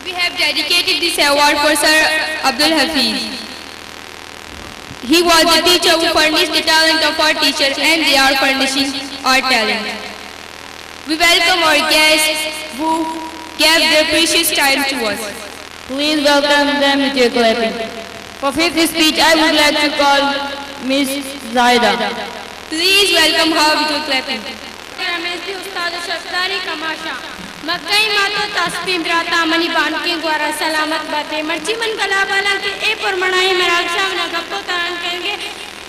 We have dedicated this award for Sir Abdul Hafiz. He was the teacher who furnished the talent of our teacher, and they are furnishing our talent. We welcome our guests who gave their precious time to us. Please welcome them with your clapping. For fifth speech, I would like to call Miss Zaida. Please welcome her with your clapping. Ramiz دی استاد شفدانی کماشاں۔ مکئی ماتو تاسپیں براتاں، منی بانکیں گوارا سلامت باتے۔ مرچی من گلابالاں کہ اے پرمڑائیں مراگشاں منا گپ ءُ تران کنگ ءِ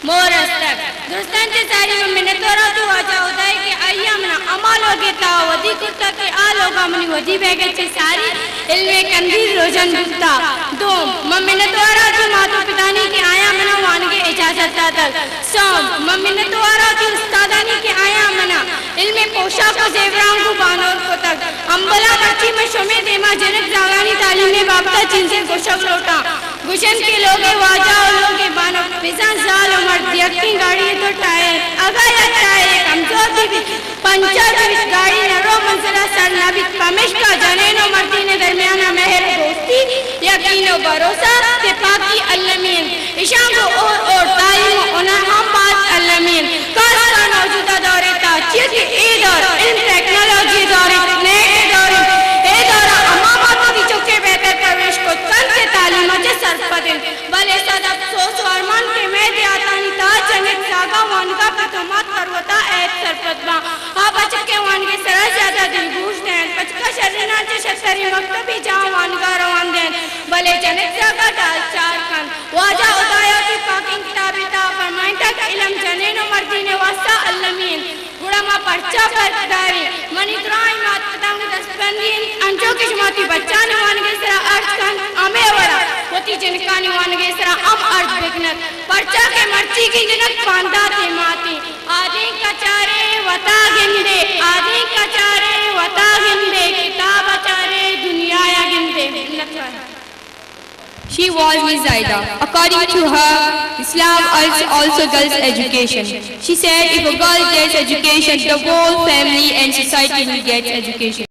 مور استگ۔ درستاں چہ ساری من منتوار آں چہ واجہ ہدائے کہ آئی ءَ منا ہما لوگے تہا ودی کرتگ کہ آ لوگا منی ودی بیگ ءَ چہ ساری علم ءِ کندیل روژن بوتگ۔ دوم، من منتوار آں چہ مات ءُ پتانی کہ آیاں منا وانگ ءِ اجازت داتگ۔ سوم، من منتوار آں چہ استادانی کہ آیاں منا علم ءِ پوشاک ءُ زیوراں گوں بانور کتگ۔ ہمبلاں مرچی من شمے دیما جنک زاگانی تعلیم ءِ بابت ءَ چیزے گوشگ لوٹاں۔ گوشنت کہ لوگ ءِ واجہ ءُ لوگ ءِ بانک، بزاں زال ءُ مرد یکیں گاڑی ءِ دو ٹائر، اگاں یک ٹائرے کمزور بہ بیت، پنچر بہ بیت، گاڑی نہ رو، منزل ءَ سر نہ بیت۔ پمیشکا جنین ءُ مردین ءِ درمیان ءَ مہر ءُ دوستی، یقین ءُ بھروسہ، تپاکی المی انت۔ ایشاں گوں ہور ہور تعلیم ءُ ہنر ہم باز المی انت، خاص کر موجودہ دور ءِ تہا، چیا کہ اے دور علم ٹیکنالوجی ءِ دور انت، نیٹ ءِ دور انت۔ اے دور ءَ ہما مات وتی چکے بہتر پرورش کت کنت کہ تعلیم ءَ چہ سرپد انت۔ بلے صد افسوس ءُ ارمان کہ مئے دیہاتانی تہا جنک زاگاں وانگ ءَ پت ءُ مات تروت ءَ ابید سرپد باں۔ آ بچکیں وانگ ءِ سرا زیادہ دلگوش دئینت۔ بچکاں شریناں چہ شرتریں مکتبی جاہاں وانگ ءَ روان دئینت، بلے جنک زاگ ءَ ڈالچار کنت۔ واجہ ہدایا وتی پاکیں کتاب ءِ تہا فرمائینتگ، علم جنین ءُ مردین ءِ واستا المی انت۔ گڑا ما پرچا فرق داریں؟ منی دراہیں مات پتاں گوں دستبندی انت، انچو کہ شما وتی بچانی وانگ ءِ سرا ارج کنت، ہمے وڑا وتی جنکانی وانگ ءِ سرا ہم ارج بکنت، پرچا کہ مرچیگیں جنک بانداتیں ماتیں۔ آدینک ءَ چارے وتا گندے، آدینک ءَ چارے وتا گندے، کتاب ءَ چارے دنیا ءَ گندے۔ منتوار۔ She was Miss Zaida. According to her, Islam urges also girls' education. She said, "If a girl gets education, the whole family and society will get education."